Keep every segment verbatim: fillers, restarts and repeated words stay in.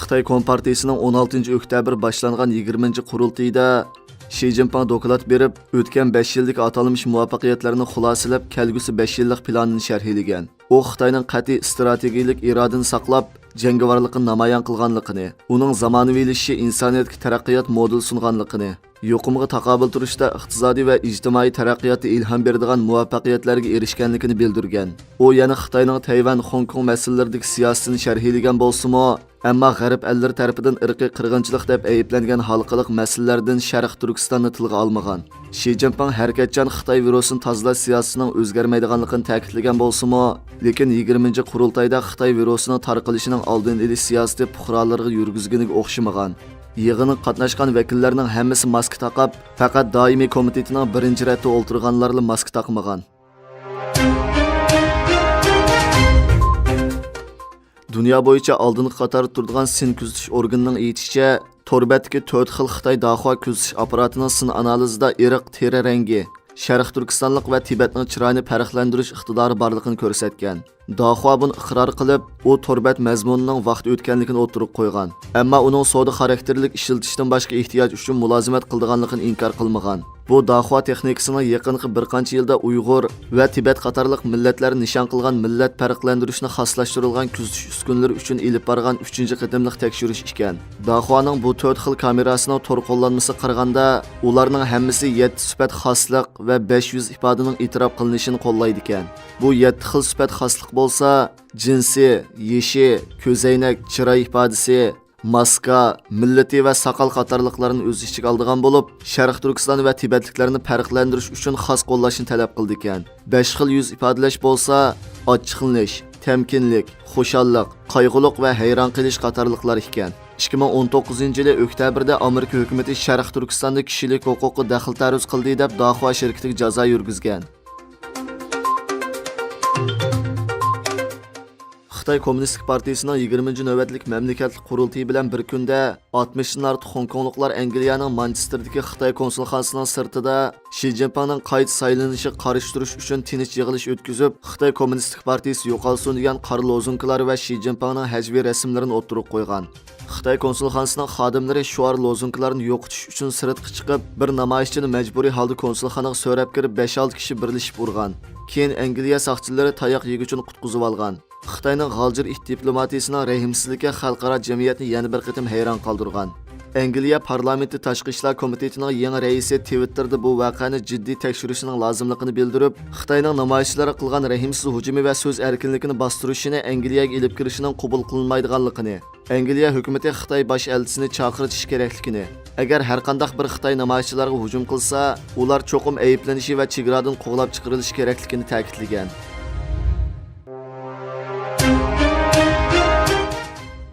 خىتاي كومپارتىيىسىنىڭ ئون ئالتىنچى ئۆكتەبىر باشلانغان يىگىرمىنچى قۇرۇلتىيىدا شى جىنپىڭ دوكلات بېرىپ، ئۆتكەن بەش يىلدىكى ئاتالمىش مۇۋەپپەقىيەتلەرنى خۇلاسىلەپ، كەلگۈسى بەش يىللىق پىلانىنى شەرھلىگەن. ئۇ خىتاينىڭ قەتئىي ئىستراتېگىيىلىك ئىرادىنى ساقلاپ، جەڭگىۋارلىقىنى نامايان قىلغانلىقىنى، ئۇنىڭ زامانىۋىلىشىشى ئىنسانىيەتكە تەرەققىيات مودېل سۇنغانلىقىنى، يۇقۇمغا تاقابىل تۇرۇشتا ئىقتىسادىي ۋە ئىجتىمائىي تەرەققىياتتا ئىلھام بېرىدىغان مۇۋەپپەقىيەتلەرگە ئېرىشكەنلىكىنى بىلدۈرگەن. ئۇ يەنە خىتاينىڭ تەيۋەن، خوڭكوڭ مەسىلىلىرىدىكى سىياسىتىنى شەرھلىگەن بولسىمۇ، ئەمما غەرب ئەللىرى تەرىپىدىن ئىرقىي قىرغىنچىلىق دەپ ئەيىبلەنگەن ھالقىلىق مەسىلىلەردىن شەرقىي تۈركىستاننى تىلغا ئالمىغان. شى جىنپىڭ ھەرىكەتچان خىتاي ۋىرۇسىنى تازىلاش سىياسىتىنىڭ ئۆزگەرمەيدىغانلىقىنى تەكىتلىگەن بولسىمۇ، لېكىن يىگىرمىنچى قۇرۇلتايدا خىتاي ۋىرۇسىنىڭ تارقىلىشىنىڭ ئالدىنى ئېلىش سىياسىتى پۇقرالىرىغا يۈرگۈزگىنىگە ئوخشىمىغان. يىغىنغا قاتناشقان ۋەكىللەرنىڭ ھەممىسى ماسكا تاقاپ، پەقەت دائىمىي كومىتېتىنىڭ بىرىنچى رەتتە ئولتۇرغانلارلا ماسكا تاقىمىغان. دۇنيا بويىچە ئالدىنقى قاتاردا تۇرىدىغان سىن كۆزىتىش ئورگىنىنىڭ ئېيتىشىچە، تور بەتتىكى تۆت خىل خىتاي داخۇا كۆزىتىش ئاپپاراتىنىڭ سىن ئانالىزىدا ئىرق، تېرە رەڭگى، شەرقىي تۈركىستانلىق ۋە تىبەتنىڭ چىرايىنى پەرقلەندۈرۈش ئىقتىدارى بارلىقىنى كۆرسەتكەن. داخۇا بۇنى ئىقرار قىلىپ، ئۇ تور بەت مەزمۇنىنىڭ ۋاقتى ئۆتكەنلىكىنى ئوتتۇرىغا قويغان. ئەمما ئۇنىڭ سودا خاراكتېرلىك ئىشلىتىشتىن باشقا ئېھتىياج ئۈچۈن مۇلازىمەت قىلىدىغانلىقىنى ئىنكار قىلمىغان. بۇ داخۇا تېخنىكىسىنىڭ يېقىنقى بىر قانچە يىلدا ئۇيغۇر ۋە تىبەت قاتارلىق مىللەتلەر نىشان قىلغان مىللەت پەرقلەندۈرۈشنى خاسلاشتۇرۇلغان كۆزىتىش ئۈسكۈنىلىرى ئۈچۈن ئېلىپ بارغان ئۈچىنچى قېتىملىق تەكشۈرۈش ئىكەن. داخۇانىڭ بۇ تۆت خىل كامېراسىنىڭ تور قوللانمىسىغا قارىغاندا، ئۇلارنىڭ ھەممىسى يەتتە سۈپەت خاسلىق ۋە بەش يۈز ئىپادىنىڭ ئېتىراپ قىلىنىشىنى قوللايدىكەن. بۇ يەتتە خىل سۈپەت خاسلىق بولسا، جىنسى، يېشى، كۆزەينەك، چىراي ئىپادىسى، ماسكا، مىللىتى ۋە ساقال قاتارلىقلارنى ئۆز ئىچىگە ئالىدىغان بولۇپ، شەرقىي تۈركىستان ۋە تىبەتلىكلەرنى پەرقلەندۈرۈش ئۈچۈن خاس قوللاشنى تەلەپ قىلىدىكەن. بەش خىل يۈز ئىپادىلەش بولسا، ئاچچىقلىنىش، تەمكىنلىك، خۇشاللىق، قايغۇلۇق ۋە ھەيران قېلىش قاتارلىقلار ئىكەن. ئىككى مىڭ ئون توققۇزىنچى يىلى ئۆكتەبىردە ئامېرىكا ھۆكۈمىتى شەرقىي تۈركىستاندا كىشىلىك ھوقۇققا دەخلى تەرۇز قىلدى دەپ داخۇا شىركىتىگە جازا يۈرگۈزگەن. خىتاي كوممۇنىستىك پارتىيىسىنىڭ يىگىرمىنچى نۆۋەتلىك مەملىكەتلىك قۇرۇلتىيى بىلەن بىر كۈندە ئاتمىشتىن ئارتۇق خوڭكوڭلۇقلار ئەنگلىيەنىڭ مانچېستېردىكى خىتاي كونسۇلخانىسىنىڭ سىرتىدا شى جىنپىڭنىڭ قايتا سايلىنىشىغا قارشى تۇرۇش ئۈچۈن تىنچ يىغىلىش ئۆتكۈزۈپ، خىتاي كوممۇنىستىك پارتىيىسى يوقالسۇن دېگەن قارا لوزۇنكىلار ۋە شى جىنپىڭنىڭ ھەجۋىي رەسىملىرىنى ئوتتۇرىغا قويغان. خىتاي كونسۇلخانىسىنىڭ خادىملىرى شوئار لوزۇنكىلارنى يوقىتىش ئۈچۈن سىرتقا چىقىپ، بىر نامايىشچىنى مەجبۇرىي ھالدا كونسۇلخانىغا سۆرەپ كىرىپ، بەش-ئالتە كىشى بىرلىشىپ ئۇرغان. كېيىن ئەنگلىيە ساقچىلىرى تاياق يېگۈچىنى قۇتقۇزۇۋالغان. خىتاينىڭ غالجىر ئىت دىپلوماتىيىسىنىڭ رەھىمسىزلىكى خەلقئارا جەمئىيەتنى يەنە بىر قېتىم ھەيران قالدۇرغان. ئەنگلىيە پارلامېنتى تاشقى ئىشلار كومىتېتىنىڭ يېڭى رەئىسى تىۋىتتېردا بۇ ۋەقەنى جىددىي تەكشۈرۈشنىڭ لازىملىقىنى بىلدۈرۈپ، خىتاينىڭ نامايىشچىلارغا قىلغان رەھىمسىز ھۇجۇمى ۋە سۆز ئەركىنلىكىنى باستۇرۇشىنى ئەنگلىيەگە ئېلىپ كىرىشنىڭ قوبۇل قىلىنمايدىغانلىقىنى، ئەنگلىيە ھۆكۈمىتى خىتاي باش ئەلچىسىنى چاقىرتىشى كېرەكلىكىنى، ئەگەر ھەرقانداق بىر خىتاي نامايىشچىلارغا ھۇجۇم قىلسا، ئۇلار چوقۇم ئەيىبلىنىشى ۋە چېگرادىن قوغلاپ چىقىرىلىشى كېرەكلىكىنى تەكىتلىگەن.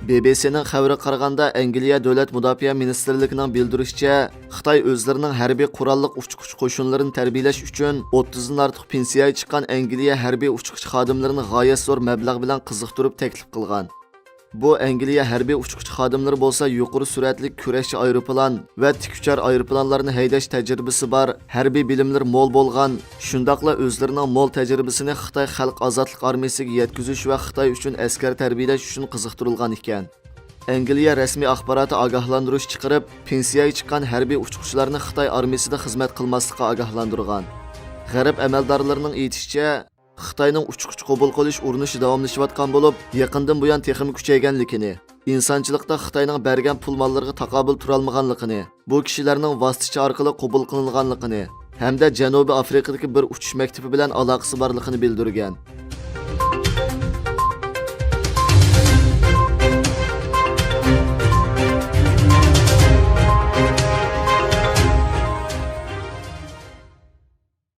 بى بى سىنىڭ خەۋىرىگە قارىغاندا، ئەنگلىيە دۆلەت مۇداپىئە مىنىستىرلىكىنىڭ بىلدۈرۈشىچە، خىتاي ئۆزلىرىنىڭ ھەربىي قوراللىق ئۇچقۇچى قوشۇنلىرىنى تەربىيەلەش ئۈچۈن ئوتتۇزدىن ئارتۇق پېنسىيەگە چىققان ئەنگلىيە ھەربىي ئۇچقۇچى خادىملىرىنى غايەت زور مەبلەغ بىلەن قىزىقتۇرۇپ تەكلىپ قىلغان. بۇ ئەنگلىيە ھەربىي ئۇچقۇچى خادىملىرى بولسا يۇقىرى سۈرئەتلىك كۈرەشچى ئايروپىلان ۋە تىك ئۇچار ئايروپىلانلارنى ھەيدەش تەجرىبىسى بار، ھەربىي بىلىملىرى مول بولغان، شۇنداقلا ئۆزلىرىنىڭ مول تەجرىبىسىنى خىتاي خەلق ئازادلىق ئارمىيىسىگە يەتكۈزۈش ۋە خىتاي ئۈچۈن ئەسكەر تەربىيەلەش ئۈچۈن قىزىقتۇرۇلغان ئىكەن. ئەنگلىيە رەسمىي ئاخباراتى ئاگاھلاندۇرۇش چىقىرىپ، پېنسىيەگە چىققان ھەربىي ئۇچقۇچىلارنى خىتاي ئارمىيىسىدا خىزمەت قىلماسلىققا ئاگاھلاندۇرغان. غەرب ئەمەلدارلىرىنىڭ ئېيتىشىچە، خىتاينىڭ ئۇچقۇچى قوبۇل قىلىش ئۇرۇنۇشى داۋاملىشىۋاتقان بولۇپ، يېقىندىن بۇيان تېخىمۇ كۈچەيگەنلىكىنى، ئىنسانچىلىقتا خىتاينىڭ بەرگەن پۇل ماللىرىغا تاقابىل تۇرالمىغانلىقىنى، بۇ كىشىلەرنىڭ ۋاسىتىچى ئارقىلىق قوبۇل قىلىنغانلىقىنى ھەمدە جەنۇبىي ئافرىقىدىكى بىر ئۇچۇش مەكتىپى بىلەن ئالاقىسى بارلىقىنى بىلدۈرگەن.